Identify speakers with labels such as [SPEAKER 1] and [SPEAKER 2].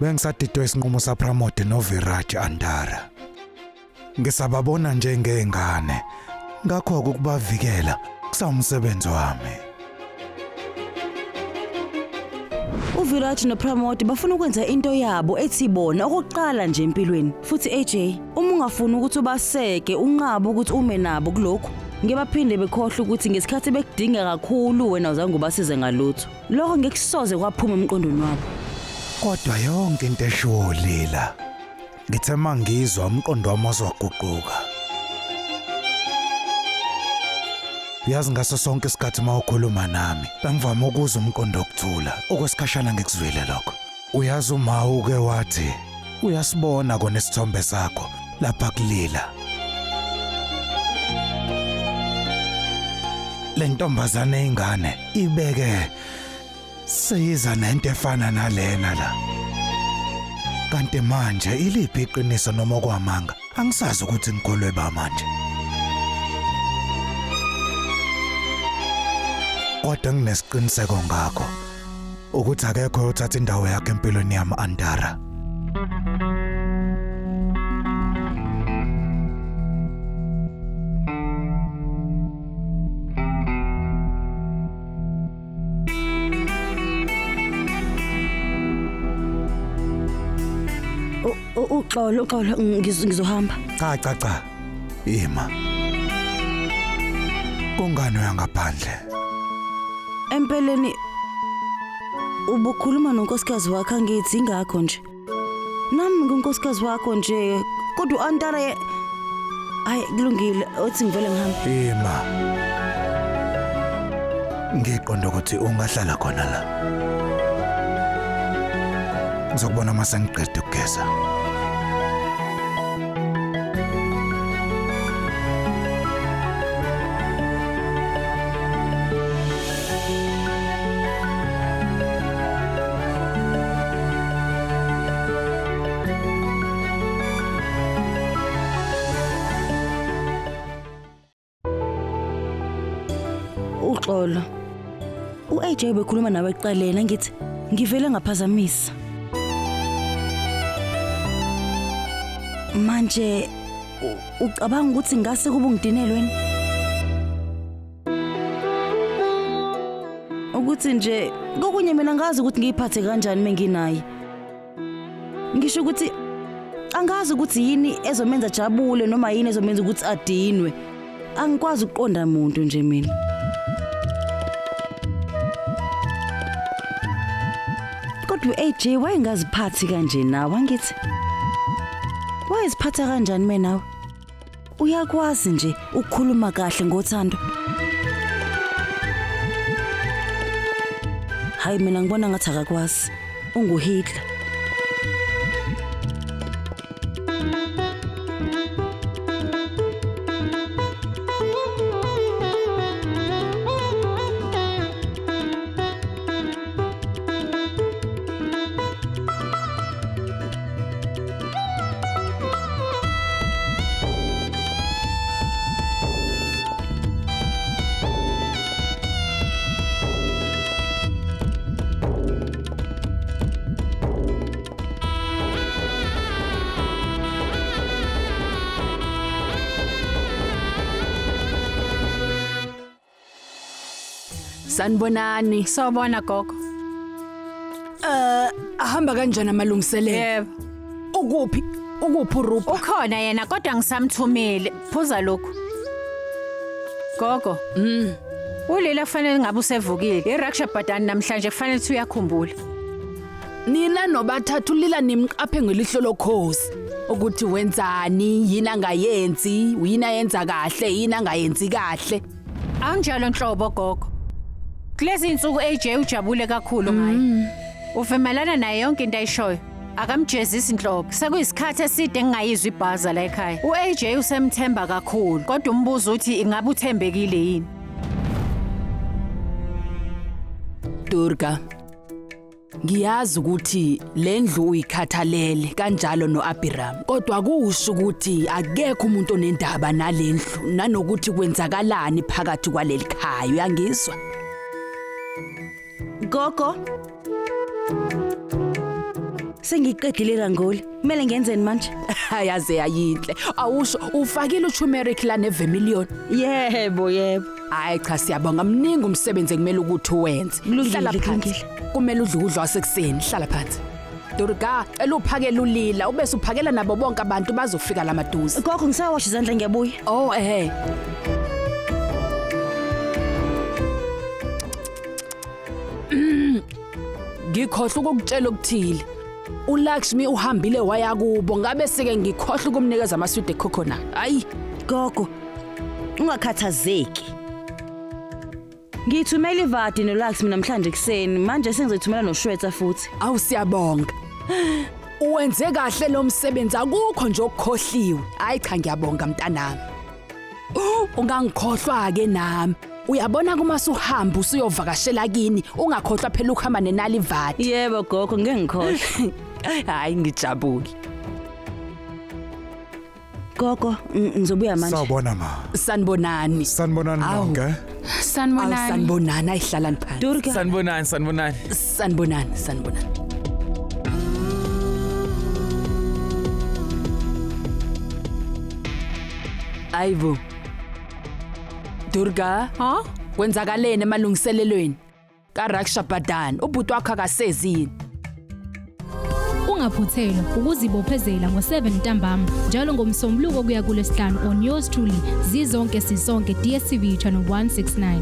[SPEAKER 1] Bengisadidwe isinqumo saPramod noViraj Antara. Ngisababona njengengane. Ngakho ukubavikela kusawumsebenzi wami.
[SPEAKER 2] UViraj noPramod bafuna ukwenza into yabo ethi bona okokuqala nje empilweni. Futhi AJ, uma ungafuni ukuthi ubaseke, unqabe ukuthi ume nabo kulokhu. Ngeke baphinde bekhohlwe ukuthi ngesikhathi bekudinga kakhulu wena uzange ubasize ngalutho. Lokho ngeke kusoze kwaphuma emqondweni wabo.
[SPEAKER 1] Kodwa yonke into eshiwo Lila ngithe mangizwa umqondo wami wazoguquka. Uyazi ngaso sonke isikhathi uma ukhuluma nami bengivame ukuzwa umqondo wokuthula okwesikhashana ngikuzwile lokho. Uyazi uma uke wathi uyasibona kona isithombe sakho lapha kulila. Le ntombazane ingane ibeke seyiza nento efana nalena la. Kanti manje iliphi iqiniso noma okwamanga? Angisazi ukuthi ngikholwe ba manje. Kodwa nginesiqiniseko ngakho ukuthi akekho oyothatha indawo yakhe empilweni yami Antara.
[SPEAKER 2] Uxolo, uxolo, ngizohamba.
[SPEAKER 1] Cha cha cha. Ima. Kungani uyangaphandle?
[SPEAKER 2] Empeleni ubukhuluma nonkosikazi wakho angithi ingakho nje. Nami nginkosikazi wakho nje kodwa uAntara Hayi kulungile othi ngivele ngihambe.
[SPEAKER 1] Ima. Ngiqonda ukuthi ungahlala khona la. Ngizokubona uma sengiqeda ukugeza.
[SPEAKER 2] Uxolo. U-AJ bekhuluma nawe ekuqaleni angithi ngivele ngaphazamisa. Manje ucabanga ukuthi ngase kube ungidinelwe wena? Ukuthi nje kokunye mina ngazi ukuthi ngiyiphathe kanjani menginaye. Ngisho ukuthi angazi ukuthi yini ezomenza jabule noma yini ezomenza ukuthi adinwe. Angikwazi ukuqonda umuntu nje mina. Kodwa u-AJ wayengaziphathi kanje nawe angithi. Wayeziphatha kanjani mina nawe? Uyakwazi nje ukukhuluma kahle ngothando. Hayi mina ngibona ngathi akakwazi. UnguHitler.
[SPEAKER 3] Sanibonani.
[SPEAKER 4] Sawubona gogo.
[SPEAKER 3] Eh ahamba kanjani amalungiselelo?
[SPEAKER 4] Yebo.
[SPEAKER 3] Ukuphi? Ukuphi uRupa?
[SPEAKER 4] Ukhona yena kodwa ngisamthumile. Phuza lokhu. Gogo. Ulila kufanele ngabe usevukile. IRaksha Bandhan namhlanje kufanele ukuthi uyakhumbula.
[SPEAKER 3] Nina nobathathu lila nimqaphe ngelihlo lokhozi ukuthi wenzani, yini angayenzi, yini ayenza kahle, yini angayenzi kahle.
[SPEAKER 4] Anginjalo nhlobo gogo. Kulezi insuku AJ ujabule kakhulu ngaye. Uvumelana naye yonke into ayishoyo. Akamjezisi nhlobo. Sekuyisikhathi eside engingayizwa ibhaza la ekhaya. U-AJ usemthemba kakhulu, kodwa umbuzo uthi ingabe uthembekile yini?
[SPEAKER 3] Durga. Ngiyazi ukuthi lendlu uyikhathalele kanjalo noAbiram. Kodwa kusho ukuthi akekho umuntu onendaba nalendlu nanokuthi kwenzakalani phakathi kwaleli khaya uyangizwa?
[SPEAKER 2] Gogo. Sengiqedile rangoli. Kumele ngenzeni manje?
[SPEAKER 3] Yaze yayinhle. Awusho ufakile uturmeric la nevermilion.
[SPEAKER 2] Yebo, yebo.
[SPEAKER 3] Hayi cha siyabonga mningi umsebenzi ekumele ukuthi uwenze.
[SPEAKER 2] Kulungile,
[SPEAKER 3] Hlala phansi.
[SPEAKER 2] kulungile.
[SPEAKER 3] Kumele udle ukudla kwasekuseni, hlala phansi. Durga, cela uphakele ulila, ubese uphakela nabo bonke abantu bazofika lamaduze.
[SPEAKER 2] Gogo ngisawasha izandla ngiyabuya.
[SPEAKER 3] Oh eh. Ngikhohlwa ukukutshela okuthile. uLakshmi uhambile waya kubo ngabe sike ngikhohlwa ukumnikeza amaswidi ecoconut. Hayi,
[SPEAKER 2] Gogo, ungakhathazeki. Ngithumela ivadi noLaxmi namhlanje ekseni, manje sengizothumela noShwetsa futhi.
[SPEAKER 3] Awu siyabonga. Uwenze kahle lo msebenzi akukho nje okukhohliwe. Hayi cha ngiyabonga mntanami. Ungangikhohlwa ke nami. Uyabona kuma suhamba usuyovakashela kini, ungakhohlwa phela ukuhamba nenali ivadi.
[SPEAKER 2] Yebo gogo, ngeke ngikhohlwe.
[SPEAKER 3] Hayi ngijabule.
[SPEAKER 2] Gogo, ngizobuya manje.
[SPEAKER 1] Sawubona ma.
[SPEAKER 3] Sanibonani.
[SPEAKER 1] Sanibonani
[SPEAKER 3] Awu.
[SPEAKER 1] nonke.
[SPEAKER 3] Awu
[SPEAKER 5] Sanibonani.
[SPEAKER 3] sanibonani ayihlalani phansi.
[SPEAKER 2] Durga,
[SPEAKER 6] Sanibonani, sanibonani.
[SPEAKER 3] Sanibonani, sanibonani. Ayibo. Durga,
[SPEAKER 4] Ha?
[SPEAKER 3] kwenzakaleni emalungiselelweni kaRaksha Badan? Ubhuti wakho akasezi yini?
[SPEAKER 7] Ungaphuthelwa ukuzibophezela ngo-7 ntambama njalo ngomsombuluko kuya kulwesihlanu on yours truly zizonke sisonke DStv channel 169.